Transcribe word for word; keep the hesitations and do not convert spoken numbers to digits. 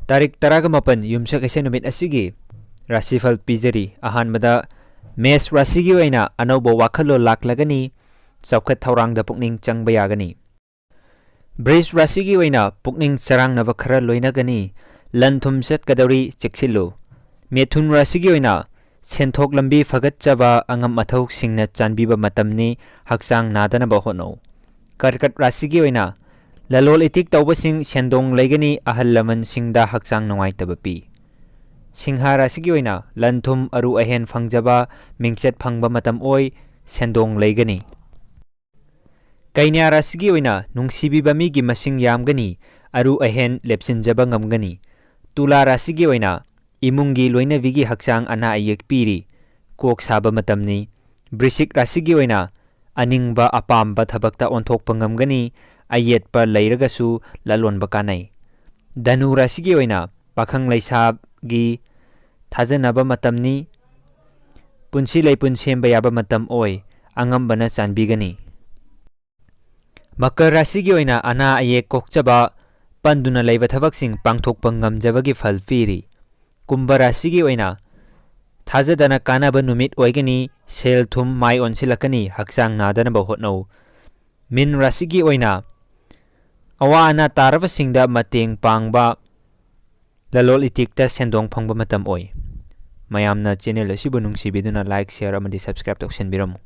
ꯇꯥꯔꯤꯛ ꯇꯔꯥꯒ ꯃꯥꯄꯟ ꯌꯨꯝꯁꯀꯩꯁ ꯅꯨꯃꯤꯠ ꯑꯁꯤꯒꯤ ꯔꯥꯁꯤꯐꯜ ꯄꯤꯖꯔꯤ꯫ ꯑꯍꯥꯟꯕꯗ ꯃꯦꯁ ꯔꯥꯁꯤꯒꯤ ꯑꯣꯏꯅ ꯑꯅꯧꯕ ꯋꯥꯈꯜꯂꯣꯟ ꯂꯥꯛꯂꯒꯅꯤ, ꯆꯥꯎꯈꯠ ꯊꯧꯔꯥꯡꯗ ꯄꯨꯛꯅꯤꯡ ꯆꯪꯕ ꯌꯥꯒꯅꯤ꯫ ꯕ꯭ꯔꯤꯖ ꯔꯥꯁꯤꯒꯤ ꯑꯣꯏꯅ ꯄꯨꯛꯅꯤꯡ ꯆꯔꯥꯡꯅꯕ ꯈꯔ ꯂꯣꯏꯅꯒꯅꯤ, ꯂꯟ ꯊꯨꯝ ꯆꯠꯀꯗꯧꯔꯤ, ꯆꯦꯛꯁꯤꯜꯂꯨ꯫ ꯃꯦꯊꯨꯟ ꯔꯥꯁꯤꯒꯤ ꯑꯣꯏꯅ ꯁꯦꯟꯊꯣꯛ ꯂꯝꯕꯤ ꯐꯒꯠꯆꯕ, ꯑꯉꯝ ꯑꯊꯧꯁꯤꯡꯅ ꯆꯥꯟꯕꯤꯕ ꯃꯇꯝꯅꯤ, ꯍꯛꯆꯥꯡ ꯅꯥꯗꯅꯕ ꯍꯣꯠꯅꯧ꯫ ꯀꯔꯀꯠ ꯔꯥꯁꯤꯒꯤ ꯑꯣꯏꯅ ꯂꯂꯣꯜ ꯏꯇꯤꯛ ꯇꯧꯕꯁꯤꯡ ꯁꯦꯟꯗꯣꯡ ꯂꯩꯒꯅꯤ, ꯑꯍꯜ ꯂꯃꯟꯁꯤꯡꯗ ꯍꯛꯆꯥꯡ ꯅꯨꯡꯉꯥꯏꯇꯕ ꯄꯤ꯫ ꯁꯤꯡꯍꯥ ꯔꯥꯁꯤꯒꯤ ꯑꯣꯏꯅ ꯂꯟ ꯊꯨꯝ ꯑꯔꯨ ꯑꯍꯦꯟ ꯐꯪꯖꯕ, ꯃꯤꯡꯆꯠ ꯐꯪꯕ ꯃꯇꯝ ꯑꯣꯏ, ꯁꯦꯟꯗꯣꯡ ꯂꯩꯒꯅꯤ꯫ ꯀꯩꯅ꯭ꯌꯥ ꯔꯥꯁꯤꯒꯤ ꯑꯣꯏꯅ ꯅꯨꯡꯁꯤꯕꯤꯕ ꯃꯤꯒꯤ ꯃꯁꯤꯡ ꯌꯥꯝꯒꯅꯤ, ꯑꯔꯨ ꯑꯍꯦꯟ ꯂꯦꯞꯁꯤꯟꯖꯕ ꯉꯝꯒꯅꯤ꯫ ꯇꯨꯂꯥ ꯔꯥꯁꯤꯒꯤ ꯑꯣꯏꯅ ꯏꯃꯨꯡꯒꯤ ꯂꯣꯏꯅꯕꯤꯒꯤ ꯍꯛꯆꯥꯡ ꯑꯅꯥ ꯑꯌꯦꯛ ꯄꯤꯔꯤ, ꯀꯣꯛ ꯁꯥꯕ ꯃꯇꯝꯅꯤ꯫ ꯕ꯭ꯔꯤꯁꯤꯛ ꯔꯥꯁꯤꯒꯤ ꯑꯣꯏꯅ ꯑꯅꯤꯡꯕ ꯑꯄꯥꯝꯕ ꯊꯕꯛꯇ ꯑꯣꯟꯊꯣꯛꯄ ꯉꯝꯒꯅꯤ, ꯑꯌꯦꯠꯄ ꯂꯩꯔꯒꯁꯨ ꯂꯂꯣꯟꯕ ꯀꯥꯟꯅꯩ꯫ ꯙꯅꯨ ꯔꯥꯁꯤꯒꯤ ꯑꯣꯏꯅ ꯄꯥꯈꯪ ꯂꯩꯁꯥꯒꯤ ꯊꯥꯖꯅꯕ ꯃꯇꯝꯅꯤ, ꯄꯨꯟꯁꯤ ꯂꯩꯄꯨꯟ ꯁꯦꯝꯕ ꯌꯥꯕ ꯃꯇꯝ ꯑꯣꯏ, ꯑꯉꯝꯕꯅ ꯆꯥꯟꯕꯤꯒꯅꯤ꯫ ꯃꯀꯔ ꯔꯥꯁꯤꯒꯤ ꯑꯣꯏꯅ ꯑꯅꯥ ꯑꯌꯦꯛ ꯀꯣꯛꯆꯕ, ꯄꯟꯗꯨꯅ ꯂꯩꯕ ꯊꯕꯛꯁꯤꯡ ꯄꯥꯡꯊꯣꯛꯄ ꯉꯝꯖꯕꯒꯤ ꯐꯜ ꯄꯤꯔꯤ꯫ ꯀꯨꯝꯚ ꯔꯥꯁꯤꯒꯤ ꯑꯣꯏꯅ ꯊꯥꯖꯗꯅ ꯀꯥꯟꯅꯕ ꯅꯨꯃꯤꯠ ꯑꯣꯏꯒꯅꯤ, ꯁꯦꯜ ꯊꯨꯝ ꯃꯥꯏ ꯑꯣꯟꯁꯤꯜꯂꯛꯀꯅꯤ, ꯍꯛꯆꯥꯡ ꯅꯥꯗꯅꯕ ꯍꯣꯠꯅꯧ꯫ ꯃꯤꯟ ꯔꯥꯁꯤꯒꯤ ꯑꯣꯏꯅ ꯑꯋꯥ ꯑꯅꯥ ꯇꯥꯔꯕꯁꯤꯡꯗ ꯃꯇꯦꯡ ꯄꯥꯡꯕ, ꯂꯂꯣꯜ ꯏꯇꯤꯛꯇ ꯁꯦꯟꯗꯣꯡ ꯐꯪꯕ ꯃꯇꯝ ꯑꯣꯏ꯫ ꯃꯌꯥꯝꯅ ꯆꯦꯅꯦꯜ ꯑꯁꯤꯕꯨ ꯅꯨꯡꯁꯤꯕꯤꯗꯨꯅ ꯂꯥꯏꯛ, ꯁꯤꯌꯔ ꯑꯃꯗꯤ ꯁꯕꯁꯀ꯭ꯔꯥꯏꯕ ꯇꯧꯁꯤꯟꯕꯤꯔꯝꯃꯨ꯫